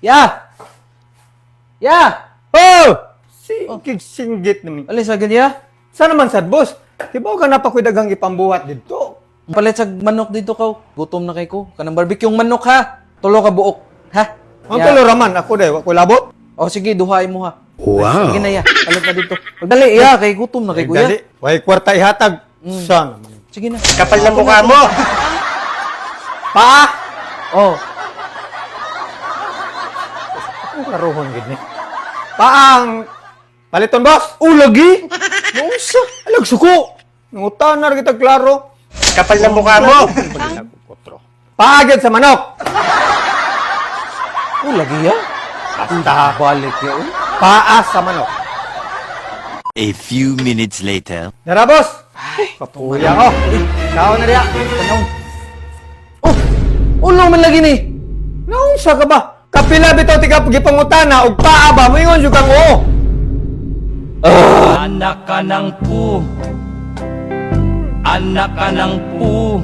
Ya! Ya! Oh! Sige, singgit naman. Alis sa ganyan? Sana man sad, boss. Di ba ka napakoy daghang ipambuhat dito? Palit sa manok dito ka. Gutom na kay ko. Kanang barbecue manok ha. Tulo ka buok. Ha? Ang Ya. tulo raman ako day, wa ko labot. O sige, duhain mo ha. Wow. Sige na ya. Palit na dito. Dali ya, kay gutom na kay kuya. Dali, way kwarta ihatag. Sana man. Sige na. Kapal ng mukha mo! Paa! Oh. Ang karuhon gid ni. Paang paliton, boss. Oh, lagi. Naunsa? Alag suko. Nangutan na ra kita klaro. Kapal ng mukha mo! Paagad sa manok. Oh, lagi ya. Basta Balik ya. Oh. paa sa manok. A few minutes later. Dara, boss. Kapuya ko. Kao na diya. Tanong. Oh! Ulo man lagi ni. Naunsa ka ba? Kapila bitaw tika gipangutana og paa ba moingon jud kang oo. Anak ka ng pu. Anak ka ng pu.